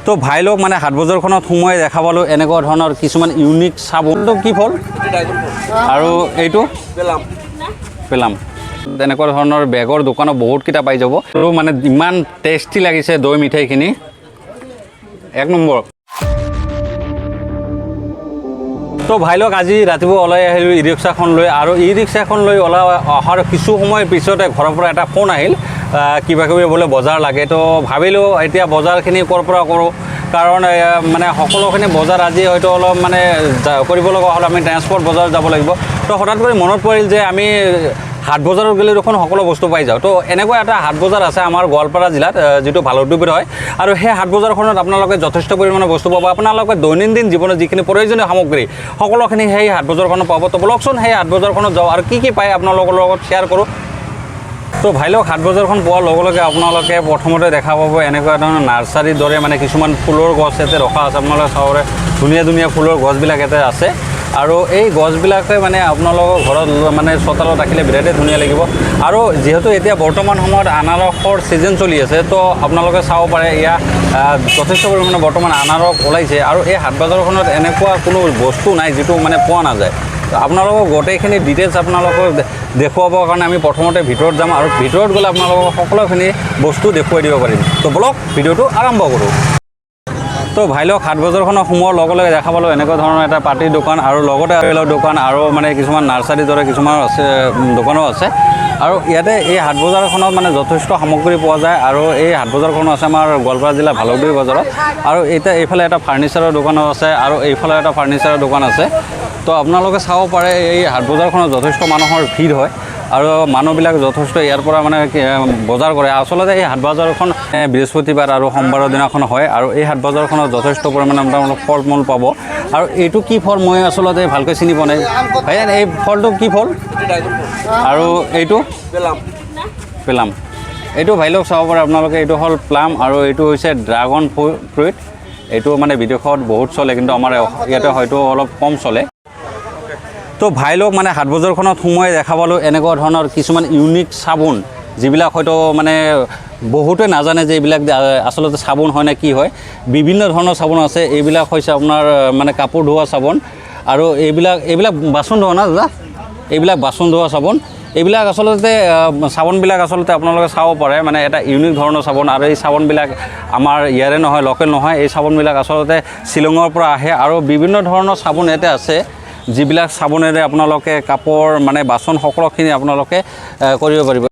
তো ভাই লোক, মানে হাট বজাৰখনত সোমোৱাই দেখা পালোঁ এনেকুৱা ধৰণৰ কিছুমান ইউনিক চাবোন। এইটো কি ফল আৰু এইটো? পেলাম। তেনেকুৱা ধৰণৰ বেগৰ দোকানো বহুতকেইটা পাই যাব। আৰু মানে ইমান টেষ্টি লাগিছে দৈ মিঠাইখিনি, এক নম্বৰ। তো ভাই লোক, আজি ৰাতিপুৱা ওলাই আহিলোঁ ই ৰিক্সাখন লৈ আৰু ই ৰিক্সাখন লৈ ওলাই অহাৰ কিছু সময়ৰ পিছতে ঘৰৰ পৰা এটা ফোন আহিল, কিবা কিবি বোলে বজাৰ লাগে। তো ভাবিলোঁ এতিয়া বজাৰখিনি ক'ৰ পৰা কৰোঁ, কাৰণ মানে সকলোখিনি বজাৰ আজি হয়তো অলপ মানে কৰিব লগা হ'লে আমি ট্ৰেন্সপৰ্ট বজাৰ যাব লাগিব। তো হঠাৎ কৰি মনত পৰিল যে আমি হাট বজাৰত গ'লে দেখোন সকলো বস্তু পাই যাওঁ। তো এনেকুৱা এটা হাট বজাৰ আছে আমাৰ গোৱালপাৰা জিলাত, যিটো ভালুকডুবিত হয় আৰু সেই হাট বজাৰখনত আপোনালোকে যথেষ্ট পৰিমাণৰ বস্তু পাব। আপোনালোকে দৈনন্দিন জীৱনত যিখিনি প্ৰয়োজনীয় সামগ্ৰী, সকলোখিনি সেই হাট বজাৰখনত পাব। তো বলকচোন, সেই হাট বজাৰখনত যাওঁ আৰু কি কি পায় আপোনালোকৰ লগত শ্বেয়াৰ কৰোঁ। তো ভাই লোক, হাট বজাৰখন পোৱাৰ লগে লগে আপোনালোকে প্ৰথমতে দেখা পাব এনেকুৱা ধৰণৰ নাৰ্চাৰীৰ দৰে মানে কিছুমান ফুলৰ গছ ইয়াতে ৰখা আছে। আপোনালোকে চাব পাৰে, ধুনীয়া ধুনীয়া ফুলৰ গছবিলাক ইয়াতে আছে আৰু এই গছবিলাকে মানে আপোনালোকৰ ঘৰত মানে চোতালত ৰাখিলে বিৰাটেই ধুনীয়া লাগিব। আৰু যিহেতু এতিয়া বৰ্তমান সময়ত আনাৰসৰ ছিজন চলি আছে, তো আপোনালোকে চাব পাৰে ইয়াৰ যথেষ্ট পৰিমাণে বৰ্তমান আনাৰস ওলাইছে। আৰু এই হাট বজাৰখনত এনেকুৱা কোনো বস্তু নাই যিটো মানে পোৱা নাযায়। তো আপোনালোকক গোটেইখিনি ডিটেইলছ আপোনালোকক দেখুৱাবৰ কাৰণে আমি প্ৰথমতে ভিতৰত যাম আৰু ভিতৰত গ'লে আপোনালোকক সকলোখিনি বস্তু দেখুৱাই দিব পাৰিম। তো বলক, ভিডিঅ'টো আৰম্ভ কৰোঁ। তো ভাই লোক, হাট বজাৰখনত সোমোৱাৰ লগে লগে দেখা পালোঁ এনেকুৱা ধৰণৰ এটা পাতিৰ দোকান আৰু লগতে আপেলৰ দোকান আৰু মানে কিছুমান নাৰ্চাৰীৰ দৰে কিছুমান আছে, দোকানো আছে। আৰু ইয়াতে এই হাট বজাৰখনত মানে যথেষ্ট সামগ্ৰী পোৱা যায়। আৰু এই হাট বজাৰখনো আছে আমাৰ গোৱালপাৰা জিলাৰ ভালুকডুবি বজাৰত। আৰু এতিয়া এইফালে এটা ফাৰ্নিচাৰৰ দোকানো আছে আৰু এইফালে এটা ফাৰ্নিচাৰৰ দোকান আছে। তো আপোনালোকে চাব পাৰে, এই হাট বজাৰখনত যথেষ্ট মানুহৰ ভিৰ হয় আৰু মানুহবিলাক যথেষ্ট ইয়াৰ পৰা মানে বজাৰ কৰে। আচলতে এই হাট বজাৰখন বৃহস্পতিবাৰ আৰু সোমবাৰৰ দিনাখন হয় আৰু এই হাট বজাৰখনত যথেষ্ট পৰিমাণে আপোনালোক ফল মূল পাব। আৰু এইটো কি ফল মই আচলতে ভালকৈ চিনি পোৱা নাই। ভাইয়া, এই ফলটো কি ফল আৰু এইটো? প্লাম। এইটো ভাইলোক চাব পাৰে আপোনালোকে, এইটো হ'ল প্লাম আৰু এইটো হৈছে ড্ৰাগন ফ্ৰুইট। এইটো মানে বিদেশত বহুত চলে, কিন্তু আমাৰ ইয়াতে হয়তো অলপ কম চলে। তো ভাই লোক, মানে হাট বজাৰখনত সোমোৱাই দেখা পালোঁ এনেকুৱা ধৰণৰ কিছুমান ইউনিক চাবোন, যিবিলাক হয়তো মানে বহুতে নাজানে যে এইবিলাক আচলতে চাবোন হয় নে কি হয়। বিভিন্ন ধৰণৰ চাবোন আছে। এইবিলাক হৈছে আপোনাৰ মানে কাপোৰ ধোৱা চাবোন আৰু এইবিলাক বাচন ধোৱা না দাদা? এইবিলাক বাচন ধোৱা চাবোন। এইবিলাক আচলতে চাবোনবিলাক আচলতে আপোনালোকে চাব পাৰে, মানে এটা ইউনিক ধৰণৰ চাবোন। আৰু এই চাবোনবিলাক আমাৰ ইয়াৰে নহয়, লোকেল নহয়। এই চাবোনবিলাক আচলতে শ্বিলঙৰ পৰা আহে। আৰু বিভিন্ন ধৰণৰ চাবোন ইয়াতে আছে, যিবিলাক চাবোনেৰে আপোনালোকে কাপোৰ মানে বাচন সকলোখিনি আপোনালোকে কৰিব পাৰিব।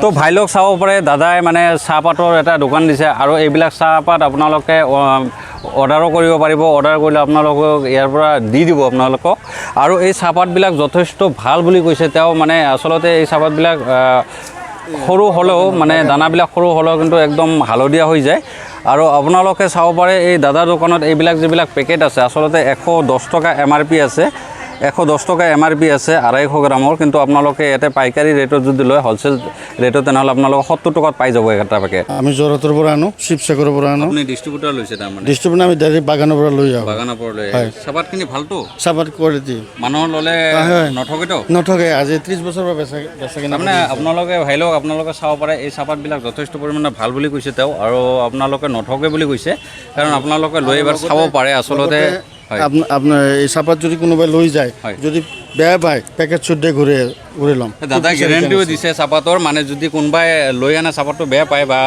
তো ভাইলোক চাব পাৰে, দাদাই মানে চাহপাতৰ এটা দোকান দিছে আৰু এইবিলাক চাহপাত আপোনালোকে অৰ্ডাৰো কৰিব পাৰিব। অৰ্ডাৰ কৰিলে আপোনালোকক ইয়াৰ পৰা দি দিব আপোনালোকক। আৰু এই চাহপাতবিলাক যথেষ্ট ভাল বুলি কৈছে তেওঁ। মানে আচলতে এই চাহপাতবিলাক সৰু হ'লেও, মানে দানাবিলাক সৰু হ'লেও কিন্তু একদম হালধীয়া হৈ যায়। আৰু আপোনালোকে চাব পাৰে, এই দাদাৰ দোকানত এইবিলাক যিবিলাক পেকেট আছে, আচলতে 110 টকা এমআৰপি আছে, 110 টকা এমআৰপি আছে 250 গ্ৰামৰ। কিন্তু আপোনালোকে ইয়াতে পাইকাৰী ৰেটত যদি লয়, হ'লচেল ৰেটত, তেনেহ'লে আপোনালোকে 70 টকাত পাই যাব এটা পেকেট। আমি যোৰহাটৰ পৰা আনো, শিৱসাগৰৰ পৰা আনো। আপুনি ডিষ্ট্ৰিবিউটৰ লৈছে তাৰমানে? ডিষ্ট্ৰিবিউটৰ, আমি ডাইৰেক্ট বাগানৰ পৰা লৈ যাওঁ। বাগানৰ পৰা লৈ? হয়। চাহপাতখিনি ভালতো? চাহপাত কোৱালিটি। মানুহৰ ল'লে হয়। নঠগেতো? নঠগে। আজি 30 বছৰৰ পৰা বেচা বেচা কিনা তাৰমানে কৰি আছোঁ। আপোনালোকে ভাই লওক, আপোনালোকে চাব পাৰে, এই চাহপাতবিলাক যথেষ্ট পৰিমাণে ভাল বুলি কৈছে তেওঁ আৰু আপোনালোকে নঠগে বুলি কৈছে, কাৰণ আপোনালোকে লৈ এবাৰ চাব পাৰে আচলতে। হয়। আপোনাৰ এই চাহপাত যদি কোনোবাই লৈ যায়, যদি বেয়া পায়, পেকেট চুট দিয়ে ঘূৰে ঘূৰি ল'ম। দাদা গেৰেণ্টিও দিছে চাহপাতৰ, মানে যদি কোনোবাই লৈ আনে চাহপাতটো বেয়া পায় বা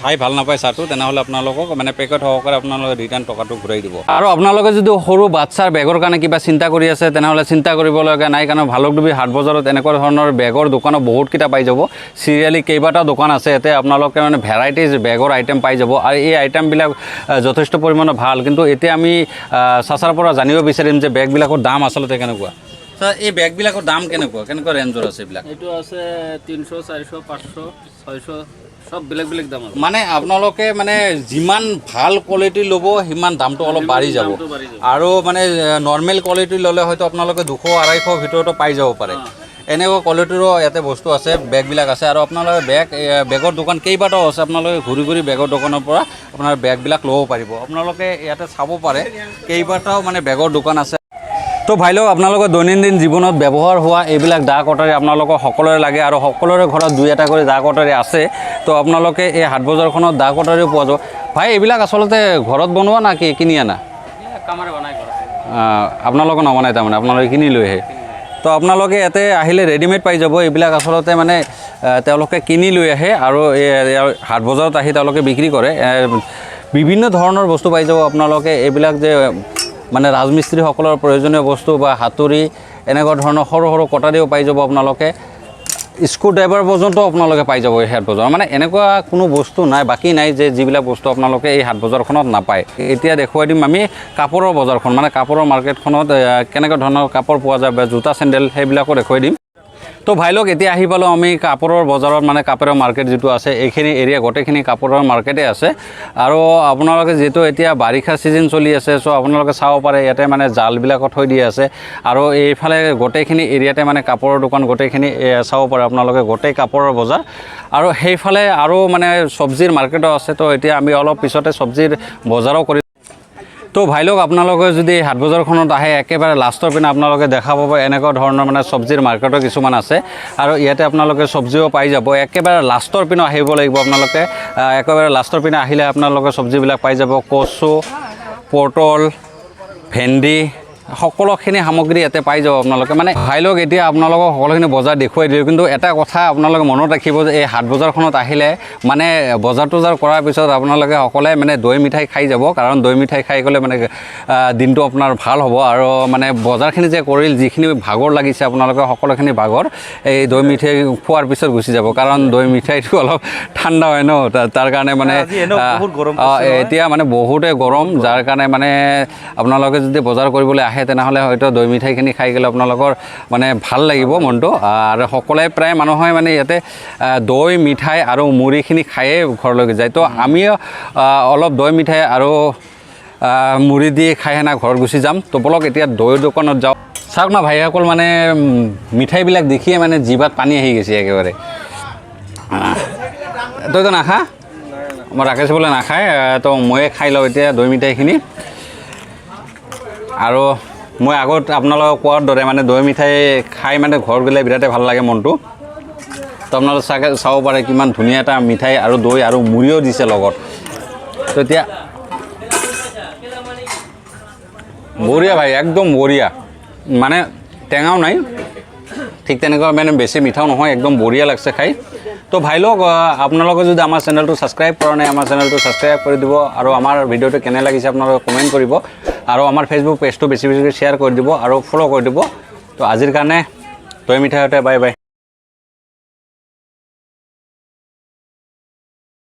খাই ভাল নাপায় চাহটো, তেনেহ'লে আপোনালোকক মানে পেকেট সহকাৰে আপোনালোকে ৰিটাৰ্ণ টকাটো ঘূৰাই দিব। আৰু আপোনালোকে যদি সৰু বাচ্ছাৰ বেগৰ কাৰণে কিবা চিন্তা কৰি আছে, তেনেহ'লে চিন্তা কৰিব লগা নাই, কাৰণ ভালুকডুবি হাট বজাৰত এনেকুৱা ধৰণৰ বেগৰ দোকানো বহুতকেইটা পাই যাব। চিৰিয়েলি কেইবাটাও দোকান আছে। ইয়াতে আপোনালোকে মানে ভেৰাইটিজ বেগৰ আইটেম পাই যাব আৰু এই আইটেমবিলাক যথেষ্ট পৰিমাণে ভাল। কিন্তু এতিয়া আমি চাচাৰ পৰা জানিব বিচাৰিম যে বেগবিলাকৰ দাম আচলতে কেনেকুৱা। ছাৰ, এই বেগবিলাকৰ দাম কেনেকুৱা কেনেকুৱা ৰেঞ্জৰ আছে এইবিলাক? এইটো আছে 300, 400, 500, 600, চব বেলেগ বেলেগ দাম আছে। মানে আপোনালোকে মানে যিমান ভাল কোৱালিটি ল'ব, সিমান দামটো অলপ বাঢ়ি যাব। দামটো বাঢ়ি যাব। আৰু মানে নৰ্মেল কোৱালিটি ল'লে হয়তো আপোনালোকে 200, 250 ভিতৰতো পাই যাব পাৰে। এনেকুৱা কোৱালিটিৰো ইয়াতে বস্তু আছে, বেগবিলাক আছে। আৰু আপোনালোকে বেগৰ দোকান কেইবাটাও আছে। আপোনালোকে ঘূৰি ঘূৰি বেগৰ দোকানৰ পৰা আপোনাৰ বেগবিলাক ল'ব পাৰিব। আপোনালোকে ইয়াতে চাব পাৰে, কেইবাটাও মানে বেগৰ দোকান আছে। তো তো ভাই লোক, আপোনালোকৰ দৈনন্দিন জীৱনত ব্যৱহাৰ হোৱা এইবিলাক দা কটাৰী আপোনালোকৰ সকলোৰে লাগে আৰু সকলোৰে ঘৰত দুই এটা কৰি দা কটাৰী আছে। তো আপোনালোকে এই হাট বজাৰখনত দা কটাৰীও পোৱা যাব। ভাই, এইবিলাক আচলতে ঘৰত বনোৱা না কি কিনি আনা? কামাৰে বনাই ঘৰতে। আপোনালোকে নবনায় তাৰমানে, আপোনালোকে কিনি লৈ আহে। তো আপোনালোকে ইয়াতে আহিলে ৰেডিমেড পাই যাব। এইবিলাক আচলতে মানে তেওঁলোকে কিনি লৈ আহে আৰু এই হাট বজাৰত আহি তেওঁলোকে বিক্ৰী কৰে। বিভিন্ন ধৰণৰ বস্তু পাই যাব আপোনালোকে। এইবিলাক যে মানে ৰাজমিস্ত্ৰীসকলৰ প্ৰয়োজনীয় বস্তু বা হাতুৰী, এনেকুৱা ধৰণৰ সৰু সৰু কটাৰীও পাই যাব আপোনালোকে। স্ক্ৰু ড্ৰাইভাৰ পৰ্যন্ত আপোনালোকে পাই যাব এই হাট বজাৰত। মানে এনেকুৱা কোনো বস্তু নাই, বাকী নাই যে যিবিলাক বস্তু আপোনালোকে এই হাট বজাৰখনত নাপায়। এতিয়া দেখুৱাই দিম আমি কাপোৰৰ বজাৰখন, মানে কাপোৰৰ মাৰ্কেটখনত কেনেকুৱা ধৰণৰ কাপোৰ পোৱা যায় বা জোতা, চেণ্ডেল, সেইবিলাকো দেখুৱাই দিম। তো ভাই লোক, এতিয়া আহি পালোঁ আমি কাপোৰৰ বজাৰত, মানে কাপোৰৰ মাৰ্কেট যিটো আছে, এইখিনি এৰিয়া গোটেইখিনি কাপোৰৰ মাৰ্কেটেই আছে। আৰু আপোনালোকে যিহেতু এতিয়া বাৰিষা ছিজন চলি আছে, চ' আপোনালোকে চাব পাৰে ইয়াতে মানে জালবিলাকো থৈ দিয়া আছে। আৰু এইফালে গোটেইখিনি এৰিয়াতে মানে কাপোৰৰ দোকান গোটেইখিনি চাব পাৰে আপোনালোকে, গোটেই কাপোৰৰ বজাৰ। আৰু সেইফালে আৰু মানে চব্জিৰ মাৰ্কেটো আছে। তো এতিয়া আমি অলপ পিছতে চব্জিৰ বজাৰো কৰি। তো ভাই লোক, আপোনালোকে যদি হাট বজাৰখনত আহে, একেবাৰে লাষ্টৰ পিনে আপোনালোকে দেখা পাব এনেকুৱা ধৰণৰ মানে চব্জিৰ মাৰ্কেটো কিছুমান আছে আৰু ইয়াতে আপোনালোকে চব্জিও পাই যাব। একেবাৰে লাষ্টৰ পিনে আহিব লাগিব আপোনালোকে। একেবাৰে লাষ্টৰ পিনে আহিলে আপোনালোকে চব্জিবিলাক পাই যাব। কচু, পটল, ভেন্দি, সকলোখিনি সামগ্ৰী ইয়াতে পাই যাব আপোনালোকে। মানে ভাই লোক, এতিয়া আপোনালোকক সকলোখিনি বজাৰ দেখুৱাই দিলোঁ, কিন্তু এটা কথা আপোনালোকে মনত ৰাখিব যে এই হাট বজাৰখনত আহিলে মানে বজাৰ তজাৰ কৰাৰ পিছত আপোনালোকে সকলোৱে মানে দৈ মিঠাই খাই যাব, কাৰণ দৈ মিঠাই খাই গ'লে মানে দিনটো আপোনাৰ ভাল হ'ব। আৰু মানে বজাৰখিনি যে কৰিল, যিখিনি ভাগৰ লাগিছে আপোনালোকে, সকলোখিনি ভাগৰ এই দৈ মিঠাই খোৱাৰ পিছত গুচি যাব, কাৰণ দৈ মিঠাইটো অলপ ঠাণ্ডা হয় ন, তাৰ কাৰণে মানে আজি এনেও বহুত গৰম পৰিছে নহয়। এতিয়া মানে বহুতে গৰম, যাৰ কাৰণে মানে আপোনালোকে যদি বজাৰ কৰিবলৈ আহে, তেনেহ'লে হয়তো দৈ মিঠাইখিনি খাই গ'লে আপোনালোকৰ মানে ভাল লাগিব মনটো। আৰু সকলোৱে প্ৰায় মানুহে মানে ইয়াতে দৈ মিঠাই আৰু মুড়িখিনি খায়ে ঘৰলৈকে যায়। তো আমিও অলপ দৈ মিঠাই আৰু মুড়ি দি খাই সেনা ঘৰত গুচি যাম। তো ব'লক, এতিয়া দৈৰ দোকানত যাওঁ। চাওক না ভাইসকল, মানে মিঠাইবিলাক দেখিয়ে মানে জিভাত পানী আহি গৈছে একেবাৰে। তইতো নাখা? মই ৰাকেশ বোলে নাখায়। তো ময়ে খাই লওঁ এতিয়া দৈ মিঠাইখিনি। আৰু মই আগত আপোনালোকক কোৱাৰ দৰে মানে দৈ মিঠাই খাই মানে ঘৰত গ'লে বিৰাটেই ভাল লাগে মনটো। তো আপোনালোকে চাগে চাব পাৰে কিমান ধুনীয়া এটা মিঠাই আৰু দৈ আৰু মুড়িও দিছে লগত। তো এতিয়া বঢ়িয়া ভাই, একদম বঢ়িয়া। মানে টেঙাও নাই, ঠিক তেনেকুৱা মানে বেছি মিঠাও নহয়, একদম বঢ়িয়া লাগছে খাই। তো ভাই লোক, আপোনালোকে যদি আমাৰ চেনেলটো ছাবস্ক্ৰাইব কৰা নাই, আমাৰ চেনেলটো ছাবস্ক্ৰাইব কৰি দিব আৰু আমাৰ ভিডিঅ'টো কেনে লাগিছে আপোনালোকে কমেণ্ট কৰিব আৰু আমাৰ ফেচবুক পেজটো বেছি বেছিকৈ শ্বেয়াৰ কৰি দিব আৰু ফ'ল' কৰি দিব। তো আজিৰ কাৰণে দৈ মিঠাইতে বাই বাই।